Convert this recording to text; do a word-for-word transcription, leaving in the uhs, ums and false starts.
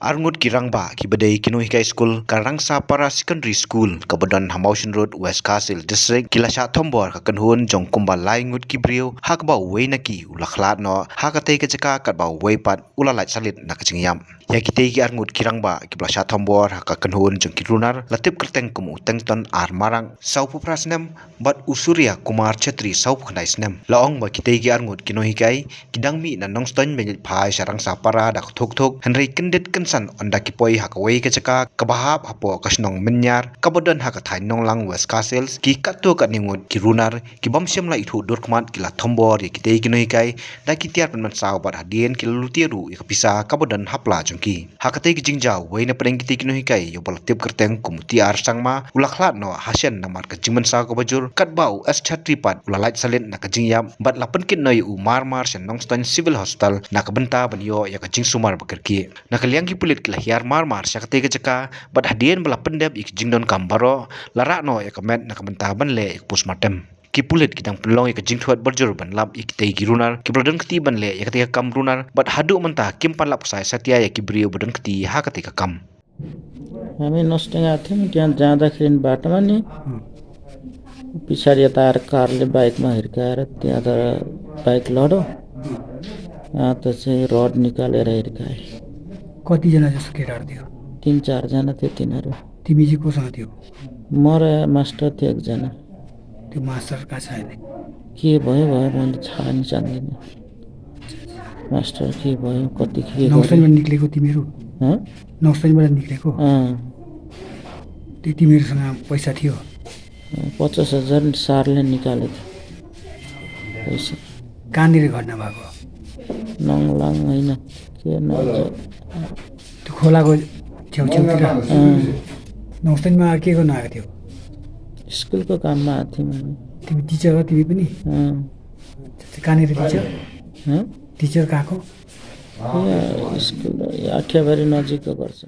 Arngut ki rangbah kiba dei ki nonghikai skul ka Rangsapara Secondary School kaba don ha Mawshynrut, West Khasi Hills District, ki la shah thombor ka kynhun jong kumba lai ngut ki briew, ha kaba uwei na ki u la khlad noh ha katei ka jaka katba uwei pat u la lait salit na ka jingïap. Ïa kitei ki arngut ki rangbah kiba la shah thombor ha ka kynhun jong ki runar la tip kyrteng kum u Tengton R Marak, sawphew phra snem, bad u Surya Kumar Chetri, sawphew khyndai snem. La ong ba kitei ki arngut ki nonghikai ki dang mih na Nongstoiñ ban leit phai sha Rangsapara da ka thuk thuk, hynrei kyndit kynsan ynda ki poi ha kawei ka jaka kaba hap hapoh ka shnong Mynñiar kaba don ha ka thaiñ Nonglang, West Khasi Hills, ki katto katne ngut ki runar ki bym shym la ithuh dur khmat ki la thombor ïa kitei ki nonghikai da ki tiar pynmynsaw bad hadien ki la lute ruh ïa ka pisa kaba don ha pla jong ki. Ha katei ka jingjaw, uwei na pdeng kitei ki nonghikai ïa uba la tip kyrteng kum u T R Sangma u la khlad noh ha shen namar ka jingmynsaw kaba jur, katba u S Chatri pat u la lait salit na ka jingïap bad la pynkit noh ïa u marmar sha Nongstoiñ Civil Hospital na ka bynta ban ïoh ïa ka jingsumar ba kyrkieh. Na ka liang ki pulit ki la hiar marmar sha katei ka jaka bad hadien ba la pyndep ïa ka jingdonkam baroh, la rah noh ïa ka met na ka bynta ban leh ïa ka postmortem. Ki pulit ki dang pynlong ïa ka jingthuid bajur ban lap ïa kitei ki runar kiba la don kti ban leh ïa katei ka kam runar, bad haduh mynta kim pan lap ksai satia ïa ki briew ba don kti ha katei ka kam. আমি নস্টেঙা আছি, আমি টিয়া যাদা খেন বাটামানি পিছাড়িয়া তার কারলে বাইক মা হিরকার তিয়া তার বাইক লড়ো। हाँ, तो से रॉड निकाले रह हिरकाए। कति जना जस्तो केटाहरू थियो? तीन चार जना थियो तिनीहरू। तिमी चाहिँ कोसँग थियो? मोर मास्टर थियो एकजना। त्यो मास्टर कहाँ छ अहिले? के भयो भयो, मैले थाहा नि जान्दिनँ। मास्टर के भयो, कति के गर्यो। नौसैबाट निक्लेको तिमीहरू? हँ? नौसैबाट निक्लेको? अँ। त्यो तिमीहरूसँग पैसा थियो? अँ, पचास हजार सरले निकालेको पैसा। कहाँनिर घटना भएको? नङलाङ होइन, के नाम छ? त्यो खोलाको छेउछेउतिर? अँ। नौसैमा के गर्न आएको थियो? स्कुलको काममा आएको थियौँ हामी। तिमी टिचर हो तिमी पनि? अँ। अच्छा, कहाँनिर टिचर? हँ? टिचर कहाँको? यहाँ स्कुल, यहाँ आठियाबारी नजिकको गर्छ।